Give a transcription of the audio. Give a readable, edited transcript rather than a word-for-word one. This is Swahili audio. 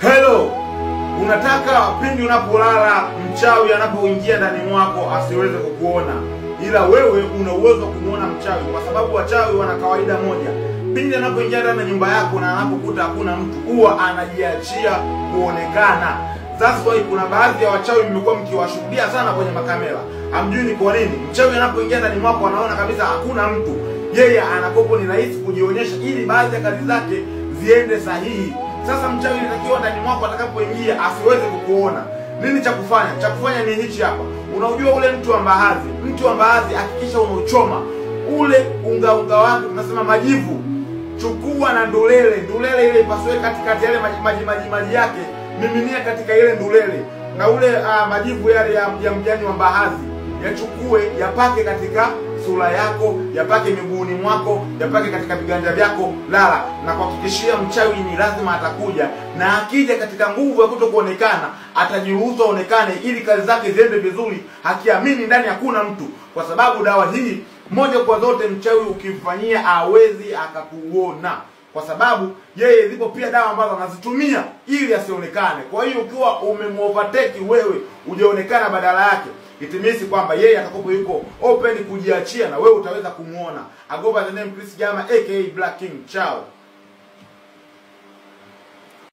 Hello, unataka pindi unapolala mchawi anapoingia ndani mwako asiweze kukuona, ila wewe una uwezo kumuona mchawi, kwa sababu wachawi wana kawaida moja. Pindi anapoingia ndani ya nyumba yako na anapokuta hakuna mtu, huwa anajiachia kuonekana. That's why kuna baadhi ya wachawi mmekuwa mkiwashuhudia sana kwenye makamera. Hamjui ni kwa nini. Mchawi anapoingia ndani mwako anaona kabisa hakuna mtu, yeye anakopo ni rahisi kujionyesha ili baadhi ya kazi zake ziende sahihi. Sasa mchawi inatakiwa ndani mwako atakapoingia asiweze kukuona. Nini cha kufanya? Cha kufanya ni hichi hapa. Unaujua ule mti wa mbaazi. Mti wa mbaazi hakikisha unauchoma. Ule unga unga wake tunasema majivu. Chukua na ndulele, ndulele ile ipasue katikati yale maji yake, miminia katika ile ndulele. Na ule majivu yale ya mjani wa mbaazi yachukue, yapake katika sura yako, yapake miguuni mwako, yapake katika viganja vyako, lala. Na kuhakikishia mchawi ni lazima atakuja, na akija katika nguvu ya kutokuonekana atajiruhusu aonekane ili kazi zake ziende vizuri, hakiamini ndani hakuna mtu. Kwa sababu dawa hii moja kwa zote mchawi ukimfanyia hawezi akakuona, kwa sababu yeye zipo pia dawa ambazo anazitumia ili asionekane. Kwa hiyo ukiwa umemovertake wewe hujaonekana badala yake, itimisi kwamba yeye atakopo yuko open kujiachia na wewe utaweza kumuona. I go by the name Chris Jama aka Black King. Ciao.